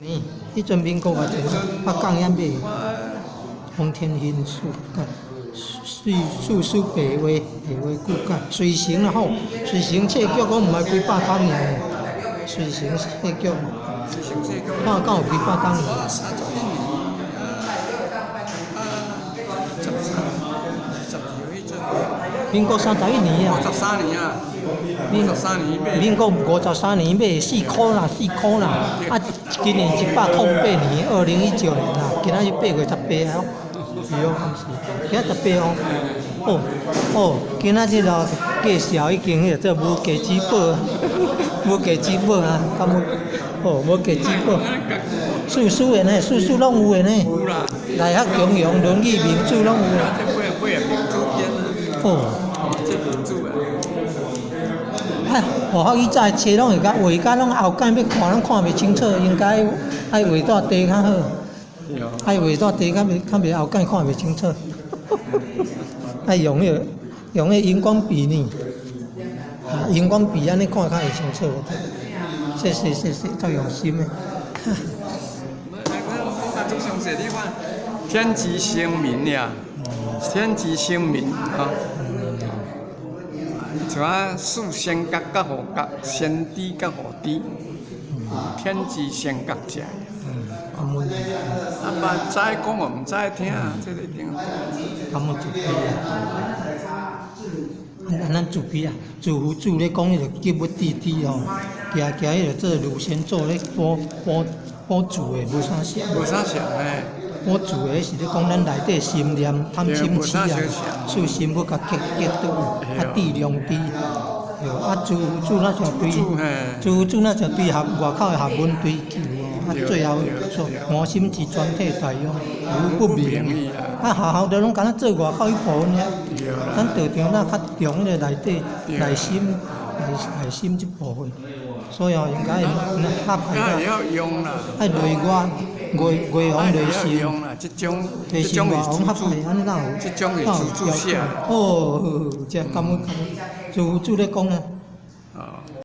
彼陣民國偌濟，北港遐買，豐田新書改，四四書白話白話句解，隨行啦吼，隨行冊腳講毋愛幾百工爾，隨行冊腳，敢敢有幾百工爾？ 31年啊，13、22彼陣。民國31年啊。53年啊，53年買。民國53年買4箍啦，四箍啦，啊，今年108年，2019年啦，今仔日8月18啊，是哦，敢是？今仔十八哦，哦哦，今仔日哦介紹已經彼個做無價之寶，無價之寶啊，敢有？哦，無價之寶，四書的呢，四書攏有的呢，大學中庸、論語、名著攏有的。這買買名著篇啊。哦。這名著啊。啊，哦，以前的冊攏會共畫甲攏後蓋欲看攏看袂清楚，應該愛畫大地較好，愛畫大地較袂較袂後蓋看袂清楚。愛用彼個用彼個熒光筆呢，啊，熒光筆按呢看較會清楚。謝謝謝謝，足用心的。你看，天之生民呀，天之生民吼。像啊，四仙覺佮五覺，先知佮五知，天之仙覺者。感恩。啊，嘛知講嘛毋知聽，這個一定。感恩慈悲啊！按咱慈悲啊，慈父主咧講彼個吉物弟弟吼，行行彼個做盧仙做咧補補補助的，無啥相。無啥相嘿。補助的是咧講咱內底心念貪嗔痴啊，四心欲共結結倒，啊智良知，對，啊慈父主若像對，慈父主若像對學外口的學問追求哦，啊最後說魔心之全體大用，無不明。啊，學校就攏敢若做外口彼部分爾，咱道場若較重彼個內底內心內內心這部分，所以哦應該合起來。愛內外外外方內心，內心外方合起來，按呢才有。這種是自助寫。哦，這感恩感恩，慈父主咧講啊。